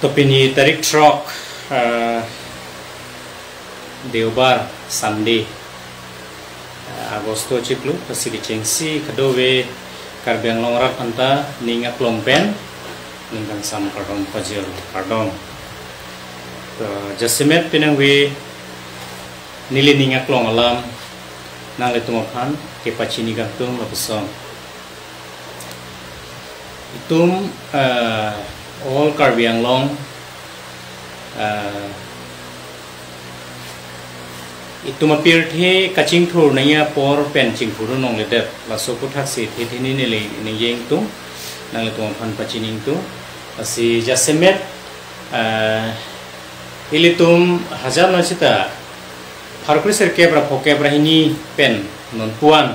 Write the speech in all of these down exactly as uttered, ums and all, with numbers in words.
To pini tarik throk, eh, Deobar, Sunday, eh, Agosto chiklo, lasi kechengsi kadokave Karbi Anglong arat aphanta ning aklong pen ning kangsam kardom pajir kardom. To jasemet penang ave neli ning aklong alam nanglitum aphan kepachini kangtung lapuson. Itum, eh, all Karbi Anglong, eh, itum apirthe kachingthur nangji apor pen chingthur nangledet. Laso aputhaksi the the neli ning jengtung, nanglitum aphan pachini ingtung. Lasi jasemet, eh, ilitum hajar na sita pharo kre sirkep ra phokep ra hini pen non pu-an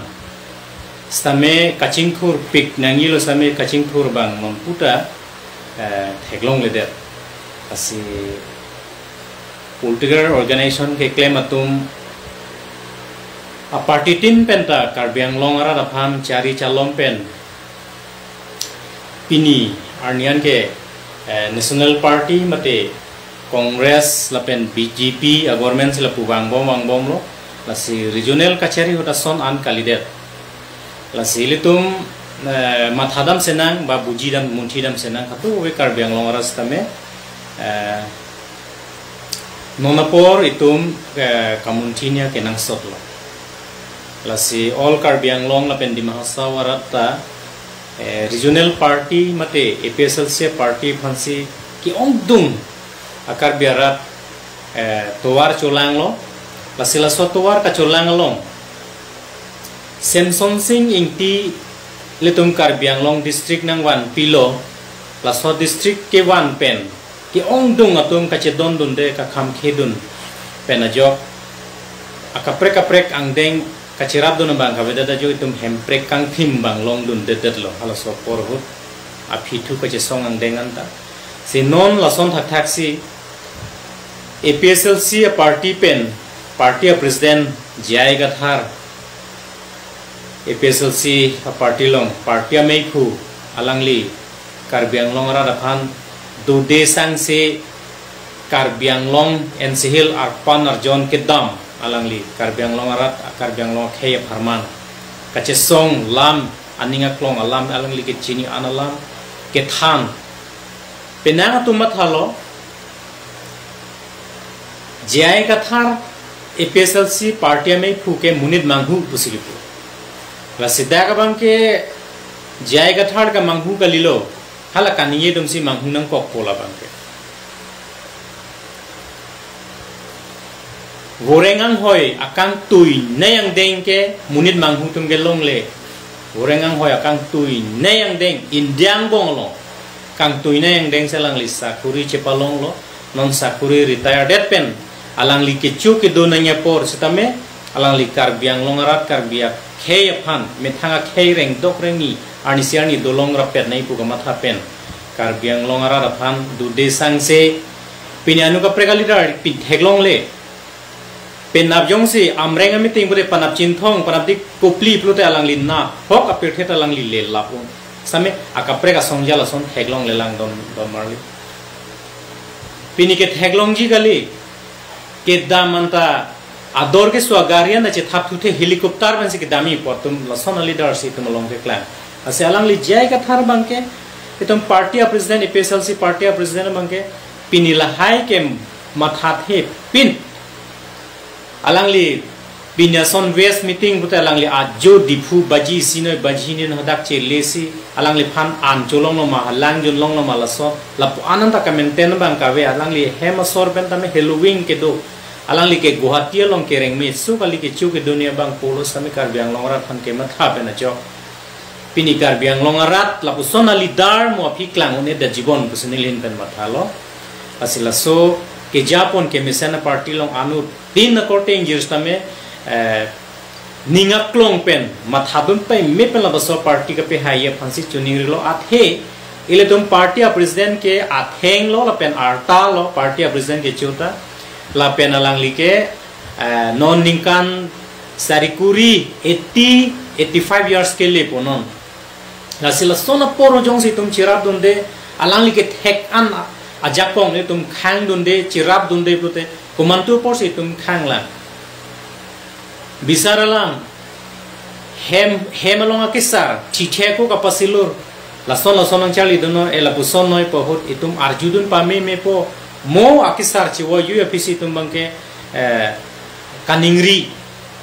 sitame kachingthur pik nangjilo, sitame kachingthur abang non puta, eh, theklongledet. Lasi political organization keklem atum a-party tin penta Karbi Anglong arat aphan chari chalom pen pini arni an ke, eh, National Party mate Congress lapen B J P a-government si lapu vangbom vangbomlo, lasi regional kachari ahut ason an kalidet. Lasi ilitum, eh, mathadam senang ba bujidam munthidam senang kadokave Karbi Anglong arat sitame, eh, non apor itum, eh, kamunthi nia kenangsotlo. Lasi all Karbi Anglong lapen Dima Hasao arat ta, eh, regional party mate A P H L C party aphansi ke-ongdung a-Karbi arat, eh, tovar cholanglo. Lasi laso tovar kacholang along Semson Sing Ingti ilitum Karbi Anglong district nangvanpilo. Laso district kevan pen ke-ongdung atum kachedondunde, kakhamkhedun pen ajok akaprek kaprek angdeng kacherapdun abang kavedet ajok itum hemprek kangthim abang longdundedetlo halaso apor ahut aphi thu kachesong angdeng anta. Si non lason thakthaksi A P H L C a-party pen party a-president J I Kathar, A P H L C a-party along party ameiphu alangli Karbi Anglong arat aphan dode sangse Karbi Anglong N C Hills arpan arjon kedam alangli Karbi Anglong arat, Karbi Anglong akhei apharman kachesong lam, aning aklong alam, alangli kechini an alam kethan. Penang atum mathalo, J I Kathar A P H L C party ameiphu ke monit manghu pusi kipu. Lasi dak abang ke J I Kathar ke manghu kalilo, hala kaningje atumsi manghu nangkokpo labang ke. Voreng anghoi akangtuinei angdeng ke monit manghu atum ke longle. Voreng anghoi akangtuinei angdeng India angbong along kangtuinei angdeng si alangli sakuri chepalonglo. Non sakuri retire det pen alangli kecho kedo nangji apor sitame alangli Karbi Anglong arat, Karbi akhei aphan, methang akhei rengdok rengni, arnisi arni dolong rapet nangji pu kamatha pen Karbi Anglong arat aphan dode sangse pini anut kaprek a-leader pin theklongle. Penap jongsi Amreng a-meeting pute Panap Chinthong, Panap Dik Kopli pulote alangli nahok apirthe ta alangli lelap un. Sitame akaprek asong jala ason theklonglelang don, don marli. Pini ke theklongji kali, kedam anta ador keso agari an chethap thuthe helicopter pensi kedamji pu atum lason a-leader si itum along keklang. Lasi alangli J I Kathar abang ke itum party a-president, A P H L C party a-president abang ke pini lahai ke mathathe pin. Alangli pini ason West meeting pute alangli ajo Diphu baji isi noi baji hini hadak chelesi alangliphan an cholonglo ma, halang junlonglo ma, laso lapu-an anta ka-maintain abang kave. Alangli hem asor pen tame heloving kedo. Alangli ke Guwahati along kereng me su kali, kecho kedo nangji abang pulo sitame Karbi Anglong arat aphan kematha pen ajok pini Karbi Anglong arat lapuson a-leader mo aphi klang un-edet jibon pusi neli ahin pen mathalo. Lasi laso kejapon kemesen a-party along anut tin akorte ingjir sitame, eh, ning aklong pen mathadun paime pen lapuson a-party kapehai aphansi choningrilo. Athe ilitum party a-president ke athenglo lapen artalo, party a-president kecho ta lapen alangli ke, eh, non ningkan sari kuri, eighty, eighty-five years kelepo non. Lasi lason apor jongsi itum cherapdunde, alangli kethek an Ajakong itum khangdunde, chirapdunde pulote, komantu apotsi itum khanglang. Bisar alam, hem, hem along akesar, thithe ko kapasilur, lason lason nangcharlidunnon, e lapuson noi pu ahut itum arjudun pamemepo, mo akesar chivoyu aphisi itum abangke, eh, kaningri,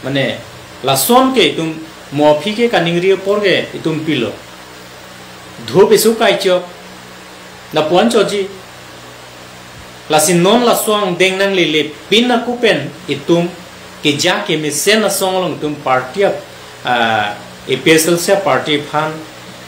mane, lason ke itum mo aphi ke kaningri apor ke itum pilo. Dhup isu kaichok, lapu-an choji. Lasi non laso angdeng nanglele pin ako pen itum keja kemesen asong along itum party ap-, ah, A P H L C party aphan,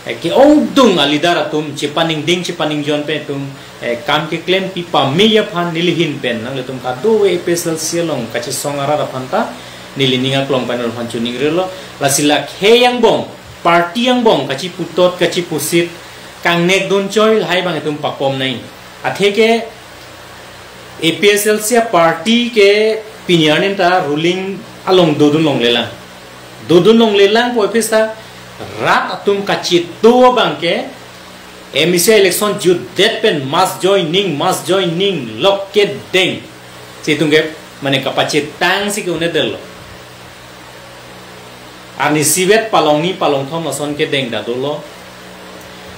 eh, ke-ongdung a-leader atum chepaningding chepaningjon pen itum, eh, kam keklempi pame aphan nelihin pen nanglitum kadokave A P H L C along kachesong arat aphan ta neli ning aklong pen aphan chuning relo. Lasi la khei angbong, party angbong kachiputot kachipusit kangnekdun choi lahai abang itum pakom nai. Atheke A P H L C party ke pini arni ta ruling along dodun longlelang. Dodun longlelang pu aphisi ta rat atum kachitu abangke M A C election jutdet pen mass joining, mass joining lok kedeng. Si itum ke mane kapachethang si ke-un-edetlo. Arni isivet palongni palongthom lason kedeng ta dolo.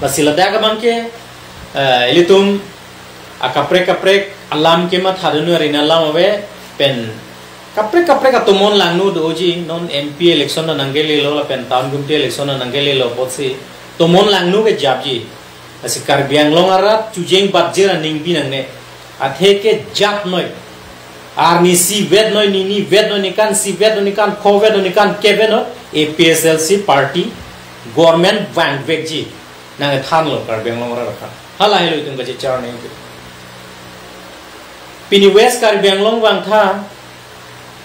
Lasi ladak abangke, eh, ilitum akaprek kaprek alam kemathadunnon arina alam ave pen kaprek kaprek atomon langno doji, non M P election nangkelelo lapen town committee election nangkelelo apotsi tomon langno ke japji. Lasi Karbi Anglong arat chujeng batjer aning binangne. Atheke jat noi. Arni isivet noi, ninivet noi, ningkan isivet noi, ningkan phovet noi, ningkan kepvet noi, A P H L C party government vangvekji. Nangthanlo Karbi Anglong arat aphan. Halahelo itum kachechar nai ke. Pini West Karbi Anglong vangtha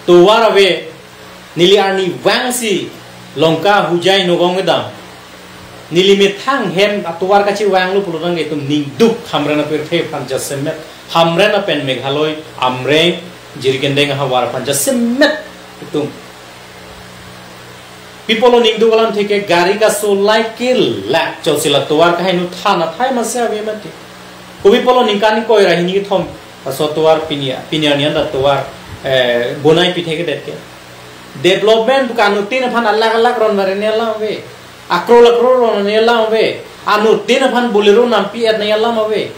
tovar ave, neli arnivang si Lanka Hojai nogong kedam. Neli methang hem atovar kachevanglo pulotangte itum ningduk Hamren apirthe aphan jasemet. Hamren apen Meghalaya, Amreng, Jirikindeng ahavar aphan jasemet itum. Pi apotlo ningduk alam atheke gari kasolai ke lak chot si la tovar kaheno than athai masi ave mati. Kopi apotlo ningkan ingkoi ra hini kethom laso tovar pini, pini arni anta tovar, eh, bonai pithe kedet ke. Development pu ke anuttin aphan alak alak ron vare ne alam ave. Akrol akrol ron ne alam ave. Anuttin aphan Bolero nampi-et ne alam ave.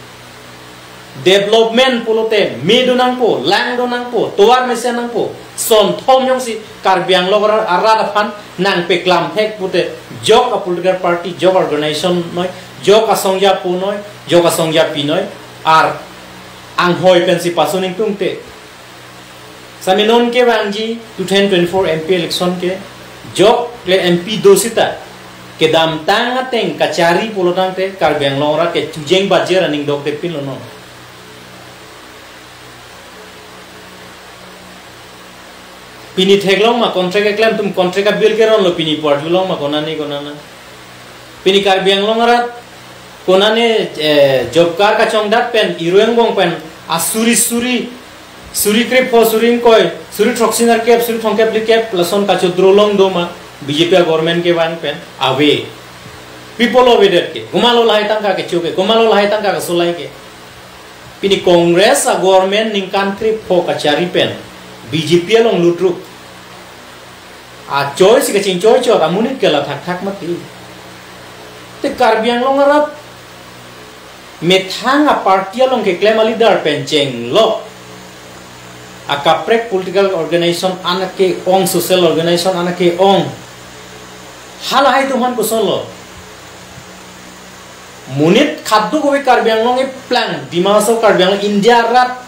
Development pulote me do nangpo, lang do nangpo, tovar mesen nangpo, sonthom jongsi Karbi Anglong arat aphan nangpeklam thek pute jok a-political party, jok organization noi, jok asong japo noi, jok asong japi noi, ar anghoi pensi pasu ningtungte. Sami non kevangji two thousand twenty-four M P election ke jok le M P do sita kedamtang ateng kachari pulotangte Karbi Anglong arat ke chujeng batjer aning dokde pinlo non. Pini theklong ma contract keklem atum contract a-bill keronlo pini pu arjulong ma konane konane. Pini Karbi Anglong arat konane, eh, job card kachongdat pen, ireng bong pen, asuri suri, suri krepho, suri ingkoi, suri throksi nerkep, suri thomkep phlikep, lason kachodrolong do ma, B J P a-government kevang pen, ave. Pi apotlo avedet ke, komatlo lahai tangka kecho ke, komatlo lahai tangka kasolai ke. Pini Congress a-government ningkan krepho kachari pen, B J P along lutrup. Achoi si kachingchoi chot amonit ke la thakthak mati. Te Karbi Anglong arat methang a-party along keklem a-leader pen chenglok akaprek political organization an ke-ong, social organization an ke-ong. Halahai atum aphan kosonlo. Monit kadokave Karbi Anglong eplang, Dima Hasao Karbi Anglong, India arat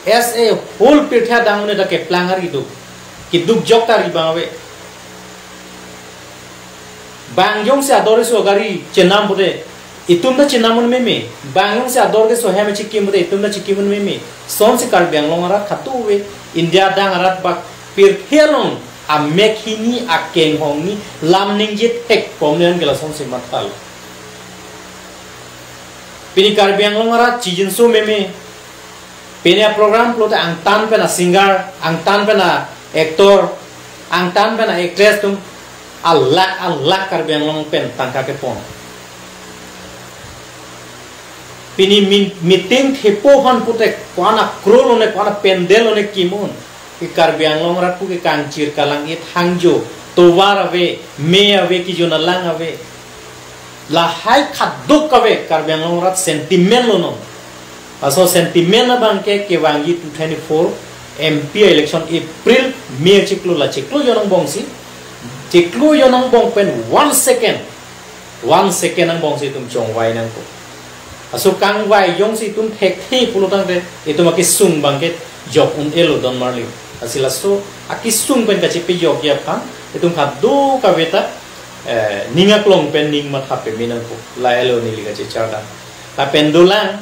as a whole pirthe adang monit ta keplang ari do. Keduk jok ta ri abang ave. Bang jongsi ador keso gari chenam pute, itum ta chenam un meme. Bang jongsi ador keso hem chikim pute, itum ta chikim un meme. Sonsi Karbi Anglong arat kadokave India adang arat bak pirthe along amek hini akeng hongni lam ningje thek pom ne an ke lasonsi mathalo. Pini Karbi Anglong arat chijinso meme. Pini a-program pulote angtan pen a-singer, angtan pen a-actor, angtan pen a-actress atum alak alak Karbi Anglong pen tangka kepon. Pini min-, meeting thepo aphan puthot ko-an a-crore lone, ko-an a-pandal lone kimun. Ke Karbi Anglong arat pu ke kangchir kalang-it hangjo, tovar ave, me ave, kejun alang ave. Lahai kaduk ave Karbi Anglong arat sentiment lo non. Laso sentiment abang ke kevangji two twenty-four M P election April, May chiklo, la chiklo jon angbong si. Chiklo jon angbong pen one second. One second angbong si itum chongvai nangkok. Laso kangvai jongsi itum thekthe pulo tangte, itum akesung abang ke jok un-elo don marli. Lasi laso akesung pen kachepejokji aphan itum kadokave ta, eh, ning aklong pen ning matha peme nangkok. La-elo neli kachechar dam. Lapen dolang,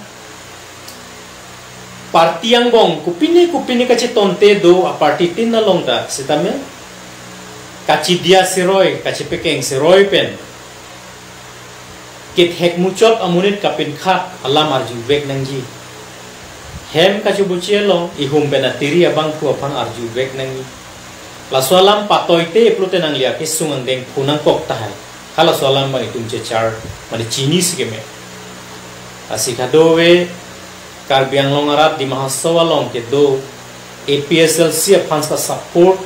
party angbong kopine kopine kachetonte do, a-party tin along ta sitame kachidia siroi, kachepekeng siroi pen kethek muchot amonit kapinkhat alam arjuvek nangji. Hem kachobuchi along ihum pen atiri abangphu aphan arjuvek nangji. Laso alam patoite pulote nangli akesung angdeng phu nangkok tahai. Halaso alam abang itum chechar, mane chinisi keme. Lasi kadokave Karbi Anglong arat Dima Hasao along kedo A P H L C aphan sa support,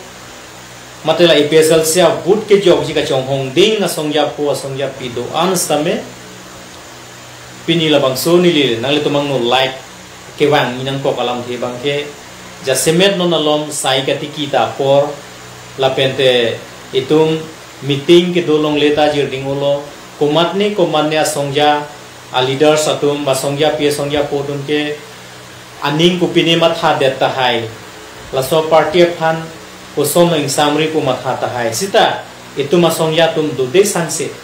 mate la A P H L C a-vote kejokji kachonghong ding asongja po asongja pi do-an sitame, pini labangso neli nanglitum angno like kevangji nangkok alamthe abang ke, jasemet non alom sai katiki ta apor, lapente itum meeting kedo longle ta jirding-olo, komatne komatne asongja a-leaders atum, ba asongja pi asongja po atum ke aning kopine mathadet tahai. Laso party aphan koson ingsamri pu matha tahai. Sita itum asongja atum dode sangse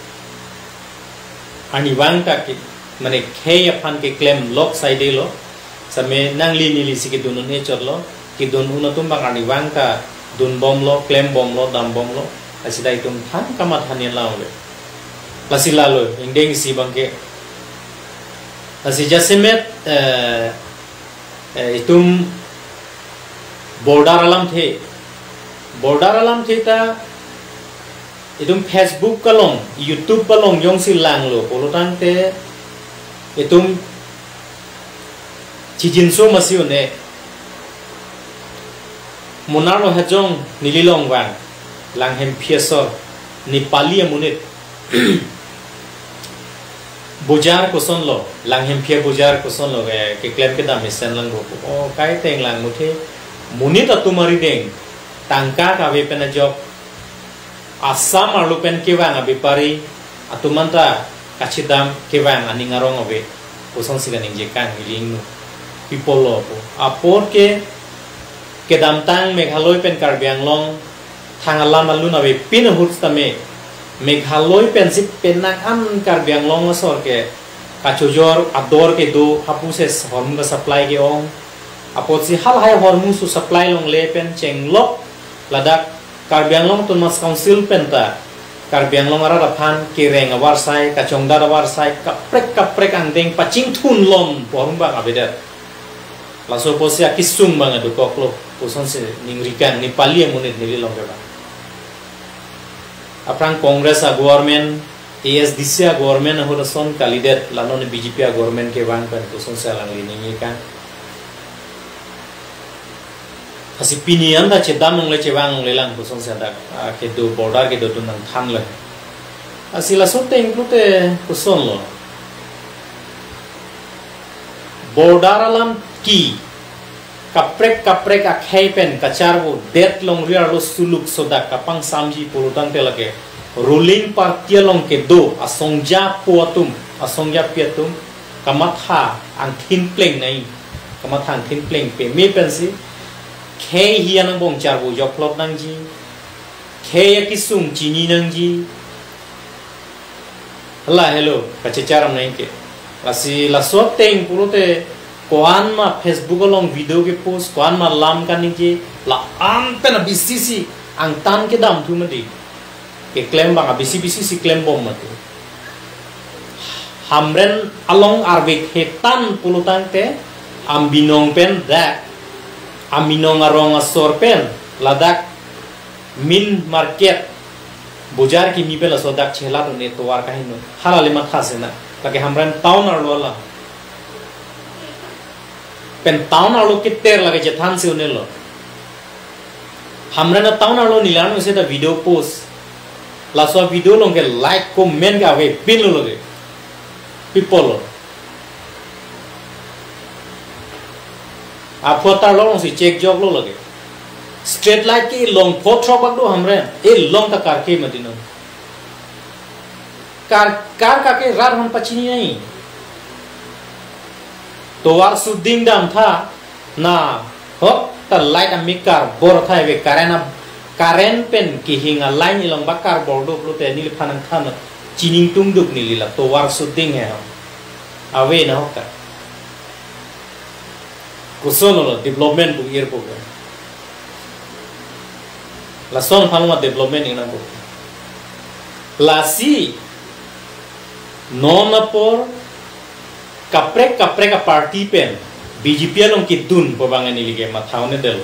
arnivang ta ke, mane khei aphan keklem lok saidelo. Same nangli neli si kedun un-e chotlo. Kedun un atum abang arnivang ta dunbomlo, klembomlo, dambomlo. Lasi ta itum than kamatha ni lang le. Lasi lalo, ingdeng isi abang ke. Lasi jasemet, eh, eh, itum border alamthe. Border alamthe ta itum Facebook along, YouTube along jongsi langlo pulo tangte itum chijinso masi un-e. Monarlo hajong neli longvang, Langhemphi asor, Nepali amonit. Bojar kosonlo, Langhemphi abojar kosonlo, ke, keklem kedam mesen lang bo. O, kaiteng lang muthe, monit atum arideng tangka kave pen ajok, Assam arlo pen kevang abepari atum anta kachedam kevang aning arong ave. Kosonsi kaningje kang iling nu. People lo po. Apor ke kedamtang Meghalaya pen Karbi Anglong thang alam alun avepin ahut sitame, Meghalaya pensi penang an Karbi Anglong asor ke kachojor ador kedo, hapu se hormu ka-supply ke-ong. Apotsi halahai hormu su-supply longle pen chenglok, ladak Karbi Anglong Autonomous Council pen ta Karbi Anglong arat aphan kereng avarsai, kachongdat avarsai, kaprek kaprek angdeng pachingthun lom pu hormu abang avedet. Laso apotsi akesung abang adokoklo, kosonsi ningri kang, Nepali amonit neli long ke abang. Aphrang Congress a-government, A S D C a-government ahut ason kalidet, la non B J P a-government kevang pen kosonsi alangli ningje kang. Lasi pini anta chedam longle chevang longle lang kosonsi dak, ah, kedo border kedo atum nangthanlo. Lasi laso ateng pulote kosonlo. Border alam ke kaprek kaprek akhei pen kacharvodet longri arlo suluk sodak kapangsamji pulo tangte lake ruling party along kedo asongja po atum, asongja pi atum kamatha angthin pleng nai, kamatha angthin pleng peme pensi khei hian angbong charvo joklot nangji, khei akesung chini nangji. Hala helo, kachecharam nai ke. Lasi laso ateng pulote ko-an ma Facebook along video ke-post, ko-an ma lam kaningje, la-an pen abisi si angtan kedam thu mati. Keklem abang abisi bisi si klembom mati. Hamren along arve hetan pulo tangte, Anbinong pen dak, Anbinong arong asor pen, ladak main market, bojar kimi pen laso dak chelat un-e tovar kaheno. Hala le matha sena. Lake Hamren town arlo alam. Pen town arlo keter lake chethan si unelo. Hamren a-town arlo neli arnisi ta video post. Laso video along ke like, comment ke avepinlo lake. People lo. Aphu atarlo alongsi chekjoklo lake. Street light ke long pho throk bak do Hamren. E long ta karke mati non. Kar, kar kake rat hon pachini nai. Tovar suding damtha, na hok ta light amik karbor thai ave, current a, current pen kehing a-line along bak karbor do pulote neliphan nangthan, chiningtungduk neli la tovar suding he hon. Ave na hok ta. Koson lo development pu ir pu ke. Lason aphan ma development ingnang pu. Lasi non apor kaprek kaprek a-party pen B J P along kedun pu abang neli ke matha un-edetlo.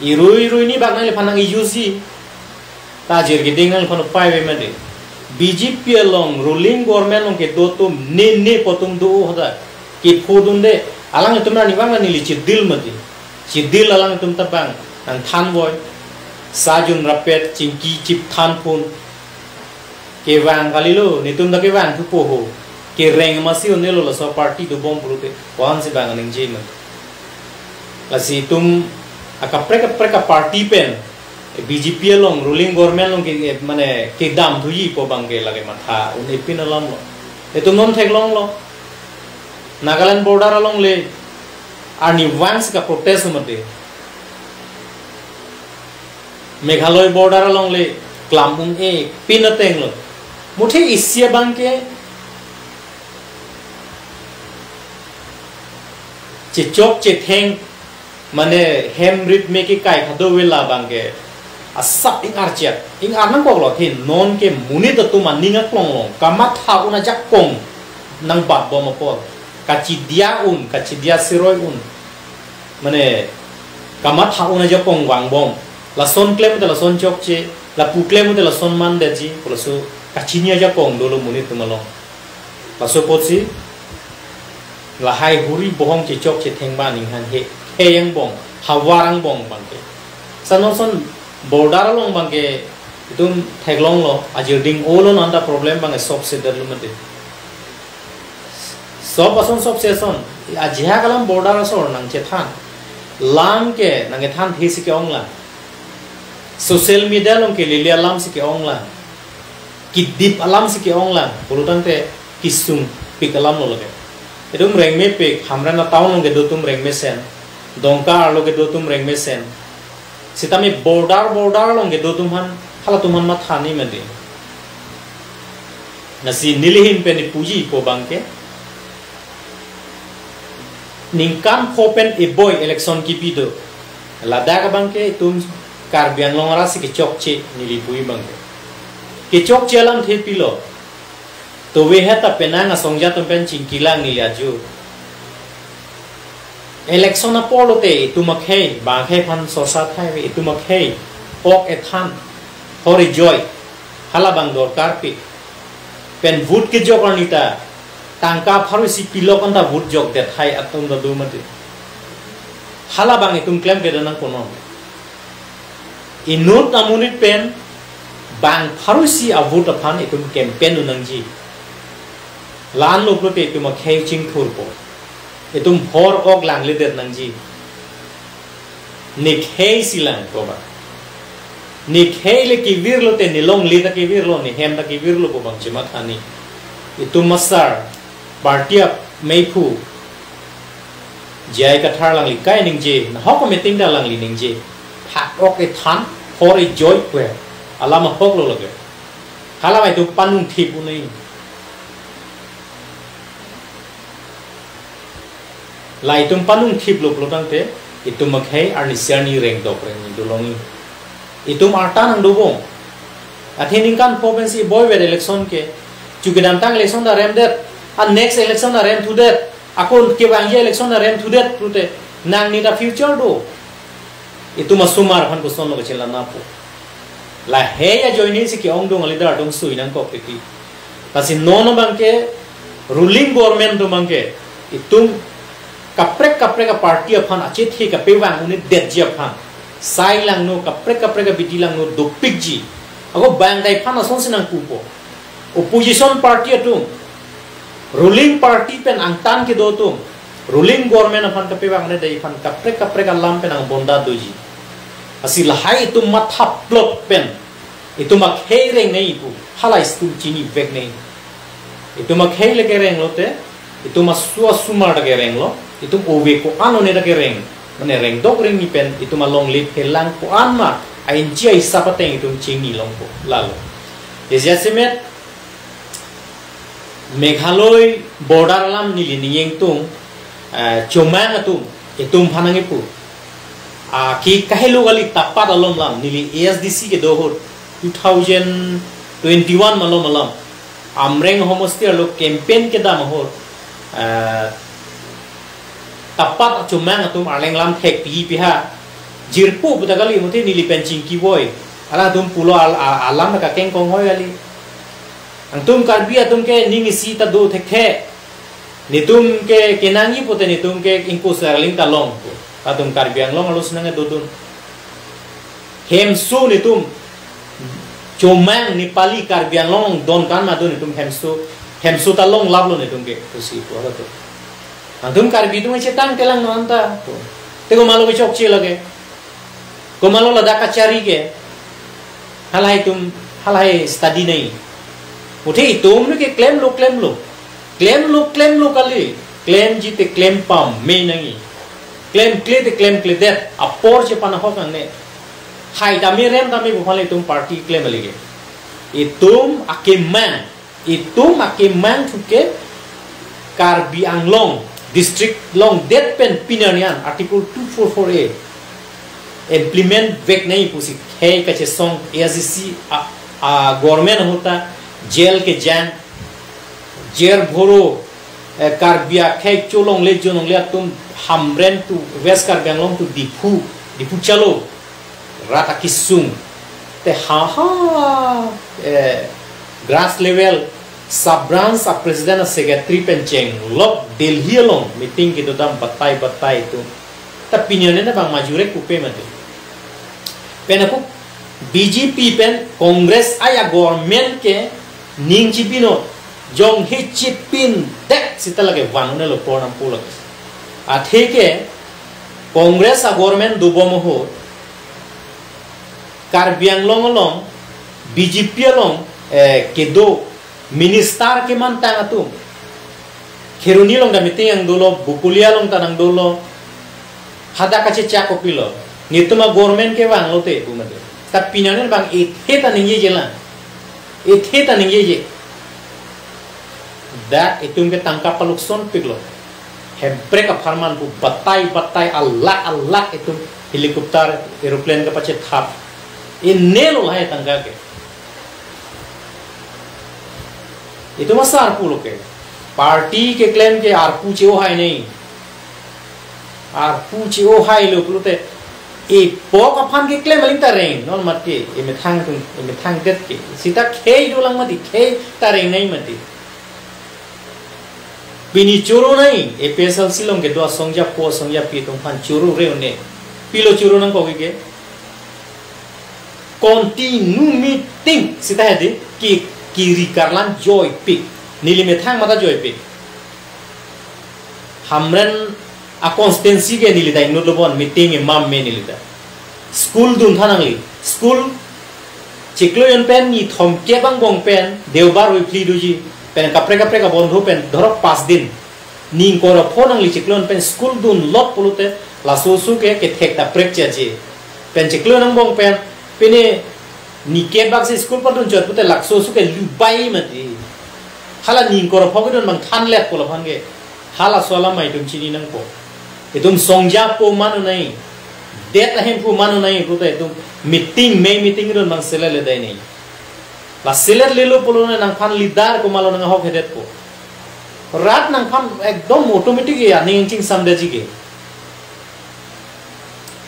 Irui irui ni bak nangliphan nang-use ji. Ta ajir keding nangliphan upai ave mati. B J P along ruling government along kedo atum ne ne pu atum do hadak. Kepho dunde. Alanglitum arnivang neli chedil mati. Chedil alanglitum ta bang nangthan voi. Sajun rapet chingki chip than pun. Kevang kalilo, netum ta kevang thupo ho. Kereng masi un-elo laso party dobom pulote. Ko-an si bang ningje ma. Lasi itum akaprek kaprek a-party pen, eh, B J P along ruling government along ke, eh, mane kedam thuji pu abang ke lake matha un-epin alam lo. Itum non theklonglo. Nagaland border along le arnivang si ka-protest mati. Meghalaya border along le klam un-epin ateng lo. Muthe isi abang ke chechok chetheng mane hem rit me kekai kadokave la abang ke asap ing-archek, ing-ar nangkoklo, athe non ke monit atum aning aklong along kamatha un ajakong nangbatbom apot, kachidia un, kachidia siroi un. Mane kamatha un ajakong vangbom. Lason klem te lason chokche, lapu klem te lason mandetji, pu laso kachini ajakong dolo monit atum along. Laso apotsi lahai huri bohong chechok chetheng ba aning hanghe, he angbong, havar angbong abang ke. Sa non ason border along abang ke itum theklonglo, ajir ding olo nanta problem abang ke sop sedetlo mati. Sop ason sop se ason, ajahak alam border asor nangchethan. Lam ke nangkethan the si ke-ong lang. Social media along ke lili alam si ke-ong lang. Kedip alam si ke-ong lang. Pulotangte kesung pik alam lo lake. Itum rengme pik, Hamren a-town along kedo atum rengmesen. Dongka arlo kedo atum rengmesen. Sitame border, border along kedo atum aphan, halatum aphan matha ni mati. Lasi neli ahin pen ipuji pu abang ke. Ningkan pho pen iboi election kipi do. Ladak abang ke itum Karbi Anglong arat si kechokche neli pu abang ke. Kechokche alamthe pilo. Tovehet ta penang asongja atum pen chingkilang neli ajo. Election apor lote itum akhei, bang akhei aphan sorsa thai ave, itum akhei, ok ethan, hor ejoi, hala abang dorkar pik. Pen vote kejok arni ta, tangka pharo isi pilok anta vote jokdet hai atum ta do mati. Hala abang itum klemkledet nangkonon. Inut amonit pen bang pharo isi a-vote aphan itum campaign un nangji. La-an lo pulote itum akhei chingthurpo. Itum hor ok langledet nangji. Ne khei si lang ko ba. Ne khei le kevir lote ne longle ta kevir lo, ne hem ta kevir lo pu abang chematha ni. Itum asar, party ameiphu, J I Kathar alangli kai ningje, nahok meeting ta alangli ningje. Phak ok ethan, hor ejoi kwe. Alam ahok lo lake. Hala abang itum panung thip un-e. La itum panung thip lo pulotangte, itum akhei arnisi arni rengdok rengni dolong-i. Itum arta nangdobom. Athe ningkan pho pensi iboi vet election ke. Chu kedamtang election ta remdet. A next election ta remthudet. Ako kevangji election ta remthudet pulote. Nangli ta future do. Itum asomar aphan kosonlo kachelanapo. Lahei ajoine si ke-ongdung a-leader atum sui nangkok titi. Lasi non abang ke ruling government atum abang ke Itum kaprek kaprek a-party aphan achethe kapevang un-edetji aphan, sai langno, kaprek kaprek abidi langno dopikji. Ako bang dai aphan asonsi nangpupo. Opposition party atum, ruling party pen angtan kedo atum, ruling government aphan kapevang un-edetji aphan kaprek kaprek alam pen angbonda doji. Lasi lahai itum mathaplok pen itum akhei reng nangji pu, halahai itum chinivek nangji. Itum akhei le kereng lote, itum asu asomar ta kerenglo, itum ove ko-an one ta kereng, mane rengdok rengni pen itum alongle phelang ko-an ma, a-inchi a-hisap ateng itum chingni longpo, lalo. Jasemet Meghalaya border alam neli ning ingtung, eh, Chomang atum, itum aphan nangkipu. Ah, ke kahelo kali, tapat alom alam, neli A S D C kedo ahut, two thousand twenty-one malom alam, Amreng homosti arlo campaign kedam ahut, eh, tapat Chomang atum arleng lam thek pi piha. Jirpo puta kali, muthe neli pen chingki boi. Alangtum pulo al-, a-, alam kakeng konghoi kali. Nangtum Karbi atum ke ning isi ta do thekthe. Netum ke kenangji pute netum ke ingko serling ta long. Atum Karbi Anglong arlo si nangkedodun. Hemso netum Chomang Nepali Karbi Anglong don kan madu netum hemso, hemso ta longlaplo netum ke, pusi pu ato. Nangtum Karbi atum chetang kelang non ta. Te komatlo kechokche lake, komatlo ladak kachari ke. Halahai itum, halahai study nangji. Muthe itum ke klemlo, klemlo. Klemlo, klemlo kali. Klemji te klem pame nangji. Klemkle te klemkledet. Apor chepanahok nangne. Hai tame rem tame buphale itum party klem kali ke. Itum akemang. Itum akemang thu ke Karbi Anglong district longdet pen pini arni an Article two four four A implement vek nangji pusi khei kachesong A S D C a, a government ahut ta jail kejang, jail bhoro, eh, Karbi akhei cholongle jonongle atum Hamren to West Karbi Anglong to Diphu, Diphu chalo. Rat akesung. Te ha ha, eh, grass level, sub branch a president a secretary pen chenglok Delhi along meeting kedodam batai batai atum. Ta pini arni an bang majurek pupe mati. Pen ako B J P pen Congress aya government ke ning chipinot, jongsi chipindet seta lake van un-elo por nampo lake. Athe ke Congress a government dobom ahut Karbi Anglong along B J P along, eh, kedo minister kemantang atum. Kheroni along ta meeting nangdolo, Bokolia along ta nangdolo. Hadak kachechak kopilo. Netum a government kevanglote pu mati. Ta pini arni an bang ithe ta ningjeje lang. Ithe ta ningjeje. Dak itum ke tangka paluksonpiklo. Hemprek apharman pu batai batai alak alak itum helicopter, aeroplane kapachethap. Inelo lahai tangka ke. Itum asa arpulo ke. Party keklem ke arpu che-ohai nangji. Arpu che-ohailo pulote, epok aphan keklem aling ta reng non mati, emethang atum, emethangdet ke. Seta khei dolang mati, khei ta reng nangji mati. Pini choro nangji, A P H L C along kedo asongjapo asongjapi atum aphan choro re-un-e. Pilo choro nangkok ke? Continue meeting seta hedi ki, kiri karlan joipik. Neli methang mata joipik. Hamren a constituency ke neli ta inut lobon meeting emam me neli ta. School duntha nangli. School chiklo jon pen ni thomkep angbong pen Deobar weekly doji. Pen kaprek kaprek abondho pen dhorok pas din. Ni ingkoi ra pho nangli chiklo jon pen school dunlot pulote laso oso ke kethek ta prekche je. Pen chiklo jon angbong pen pine ni kebak si school padun chot pute laso oso ke lubai mati. Hala ni ingkoi ra pho kedun bang thanlet pulo aphan ke. Halaso alam ma itum chini nangpo. Itum songjapo manu nangji. Det ahemphu manu nangji pute itum meeting, mei meeting kedun bang selet ledai nangji. La selet lelo pulo ne nangphan leader komatlo nanghok hedetpo. Rat nangphan ekdom automatic ya ning chingsamdetji ke.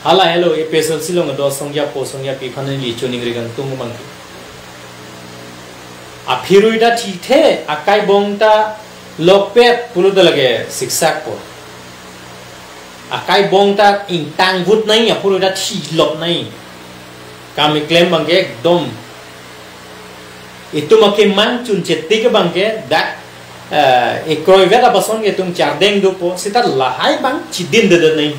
Hala helo A P H L C along do songjapo songjapi aphan neli choningri kangtung abang ke. Aphirui ta thithe, akai bong ta Lokpet pulo ta lake siksak po. Akai bong ta ingtang vut nai, apor ta thilok nai. Kam keklem abangke ekdom. Itum akemang chunche tik abangke dak, eh, ekroi vet abason ke itum chardeng dopo, seta lahai abang chidindedet nai.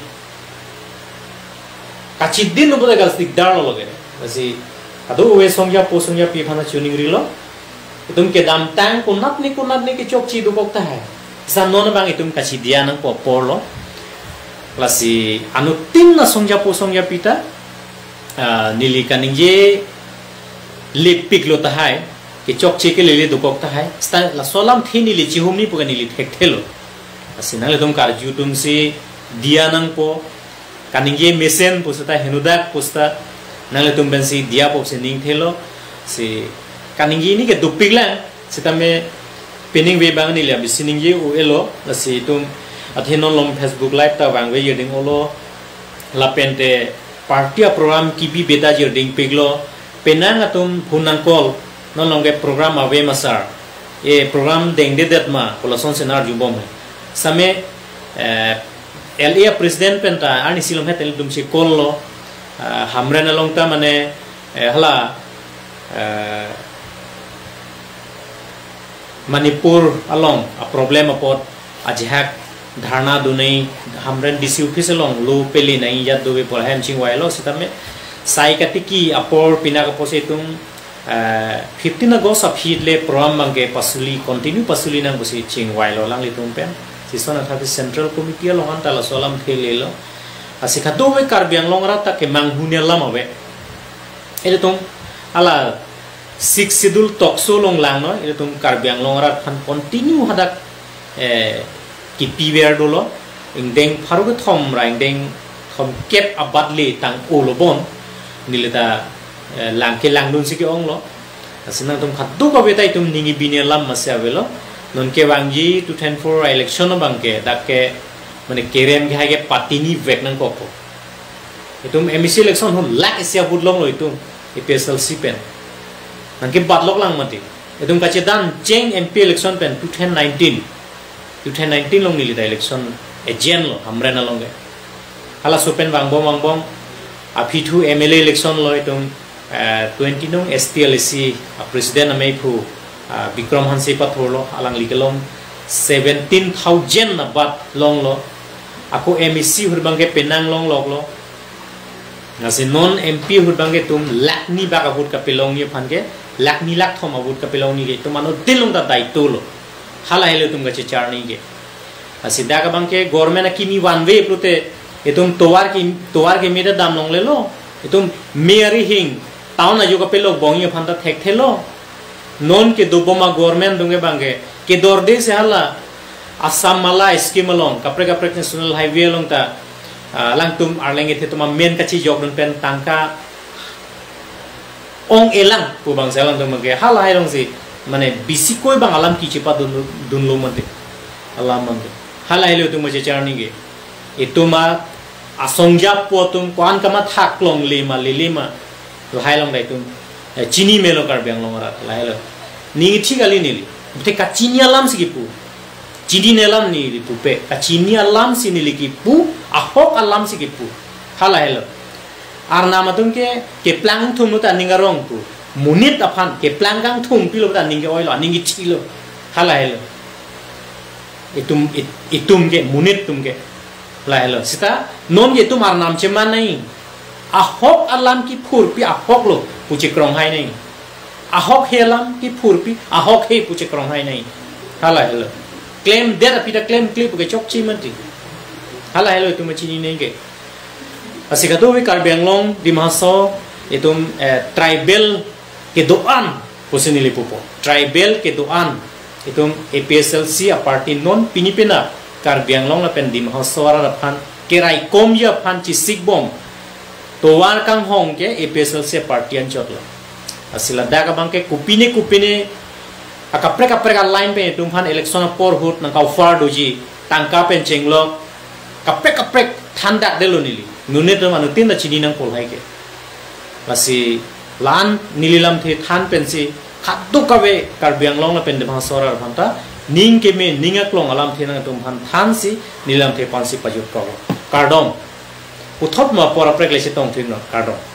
Kachidin dopo ta gal sikdar lo lake. Lasi, ado ove songjapo songjapi aphan choningrilo. Itum kedamtang konatne konatne kechokche dokok tahai. Sa non abang itum kachidiya nangpo apor lo. Lasi anuttin asongjapo songjapi ta, ah, neli kaningje lepiklo tahai. Kechokche kelele dokok tahai. Seta laso alamthe neli chihumni pu ke neli thekthelo. Lasi nanglitum karju atumsi diya nangpo. Kaningje mesen pu seta henodak pu seta nanglitum pensi diya pusi ningthelo. Si kaningje ni ke dopiklang. Sitame pining ve abang neli abisi ningje u-elo. Lasi itum athe non along Facebook Live ta vangve jirding olo. Lapente party aprogram kebi beta jirding piklo. Penang atum phone nangcall, non along ke program ave ma sir, e program dengdedet ma, pu lason si nang-arjubom he. Sitame, eh, L A president pen ta arnisi lom het atum si call lo, ah, Hamren along ta mane, eh, hala, eh, Manipur along aproblem apot ajahak dharna do nai, Hamren D C office along lo pele nai jat dove pu lahai chingvailo. Sitame sai katiki apor pinak apotsi itum, eh, fifteen August aphi le program abangke pasuli, continue pasuli nang pusi chingvailo alanglitum pen. Sison athak Central Committee along anta laso alamthe lelo. Lasi kadokave Karbi Anglong arat ta kemang ahut alam ave. Ilitum hala Sixth Schedule talk show along langnon, ilitum Karbi Anglong arat aphan continue hadak, eh, kipi ver dolo, ingdeng pharo kethom ra ingdeng thomkep abat le tang-olo bon, neli ta, eh, lang kelangdunsi ke-onglo. Lasi nangtum kadokave ta itum ning ibini alam masi avelo, non kevangji two thousand four election abangke, dak ke, mane kerem ke hai ke patini vek nangkokpo. Itum M A C election ahut lakh isi vote longlo itum A P H L C pen. Nangkebatlok lang mati. Itum kachedan cheng M P election pen two thousand nineteen. Two thousand nineteen along neli ta election agent lo, Hamren along ke. Halaso pen vangbom vangbom. Aphi thu M L A election lo itum, eh, twenty nong S T L A C, ah, president amei phu, ah, Bikram Hanse pathorlo, alangli kelong seventeen thousand abat longlo. Ako M A C ahut abangke penang longloklo. Lasi non M P ahut abangke itum lakh ni bak a-vote kapelongji aphan ke, lakh ni lakh thom a-vote kapelongji ke itum anuttin along ta daito lo. Halahelo itum kachecharni ke. Lasi dak abangke government akimi vanve pulote itum tovar ke, tovar keme ta dam longlelo. Itum me arihing town ajo kapelok bongji aphan ta thekthelo. Non kedobom a-government atum ke abangke kedorde si hala Assam Mala scheme along, kaprek kaprek national highway along ta, ah, alangtum arleng kethe atum amen kachijokdun pen tangka ong-elang pu abang si alangtum ke halahai alongsi, mane bisi koi abang alam kechepadun, dunlo mati. Alam mati. Halahelo itum kachecharni ke. Itum asongjapo atum ko-an kamathak longle ma lele ma, lahai along ta itum, eh, chini melo Karbi Anglong arat, lahelo. Ning ithi kali neli. Bete kachini alamsi kipu. Chinine alam neli pupe. Kachini alamsi neli kipu, ahok alamsi kipu. Halahelo. Arnam atum ke keplang thumlo ta aning arong pu. Monit aphan keplang kangthum pilo ta aning ke-oilo, aning kethilo. Halahelo. Itum, it-, itum ke, monit atum ke. Lahelo. Seta non ke itum arnam cheman nai. Ahok alam kiphurpi ahok lo pu chekrong hai nai. Ahok he alam kiphurpi ahok he pu chekrong hai nai. Halahelo. Klemdet aphi ta klemkle pu ke chokche mati. Halahelo itum chinine ke. Lasi kadokave Karbi Anglong, Dima Hasao, itum, eh, tribal kedo-an pusi neli pupo. Tribal kedo-an. Itum A P H L C a-party non pini penap Karbi Anglong lapen Dima Hasao arat aphan keraikomji aphan chesikbom tovar kanghong ke A P H L C a-party anchot lo. Lasi ladak abangke kopine kopine akaprek kaprek a-line pen itum aphan election apor ahut nangka-offer doji, tangka pen chenglok, kaprek kaprek thandakdetlo neli. Nune itum anuttin ta chini nangpo lahai ke. Lasi la-an neli lamthe than pensi kadokave Karbi Anglong lapen Dima Hasao arat aphan ta ning keme, ning aklong alamthe nangtum aphan thansi neli lamthe aphansi pajut kok. Kardom. Puthot ma apor aprek le chetong thin non. Kardom.